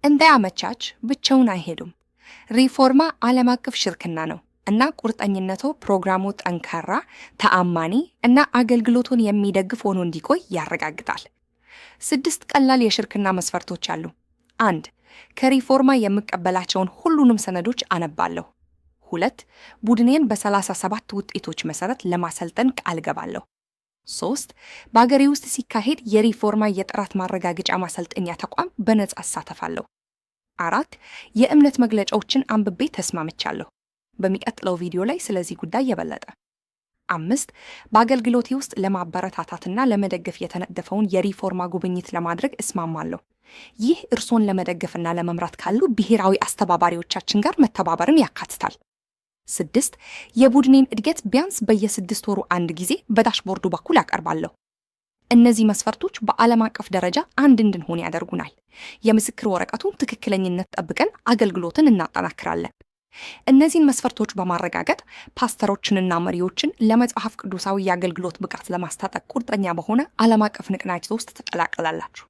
እንደ አመቻች ብቻውን አይሄዱም። ሪፎርማ ዓለም አቀፍ ሽርክና ነው እና ቁርጠኝነቶ ፕሮግራሙ ጠንካራ፣ ተአማኒ እና አገልግሎቱን የሚደግፍ ሆኖ እንዲቆይ ያረጋግጣል። 6 ቀላል የሽርክና መስፈርቶች አሉ። 1፣ ከሪፎርማ የምቀበላቸውን ሁሉንም ሰነዶች አነባለሁ። 2፣ ቡድኔን በ37 ውጤቶች መሰረት ለማሰልጠን ቃል ገባለሁ። 3፣ በአገሬ ውስጥ ሲካሄድ የሪፎርማ የጥራት ማረጋገጫ ማሰልጠኛ ተቋም በነጻ እሳተፋለሁ። 4፣ የእምነት መግለጫዎችን አንብቤ ተስማምቻለሁ። በሚቀጥለው ቪዲዮ ላይ ስለዚህ ጉዳይ የበለጠ። 5፣ በአገልግሎቴ ውስጥ ለማበረታታትና ለመደገፍ የተነደፈውን የሪፎርማ ጉብኝት ለማድረግ እስማማለሁ። ይህ እርሶን ለመደገፍና ለመምራት ካሉ ብሔራዊ አስተባባሪዎቻችን ጋር መተባበርን ያካትታል። 6፣ የቡድኔን እድገት ቢያንስ በየ6 ወሩ አንድ ጊዜ በዳሽቦርዱ በኩል አቀርባለሁ። እነዚህ መስፈርቶች በዓለም አቀፍ ደረጃ አንድ እንድንሆን ያደርጉናል። የምስክር ወረቀቱን ትክክለኝነት ጠብቀን አገልግሎትን እናጠናክራለን። እነዚህን መስፈርቶች በማረጋገጥ ፓስተሮችንና መሪዎችን ለመጽሐፍ ቅዱሳዊ የአገልግሎት ብቃት ለማስታጠቅ ቁርጠኛ በሆነ ዓለም አቀፍ ንቅናቄ ውስጥ ትቀላቀላላችሁ።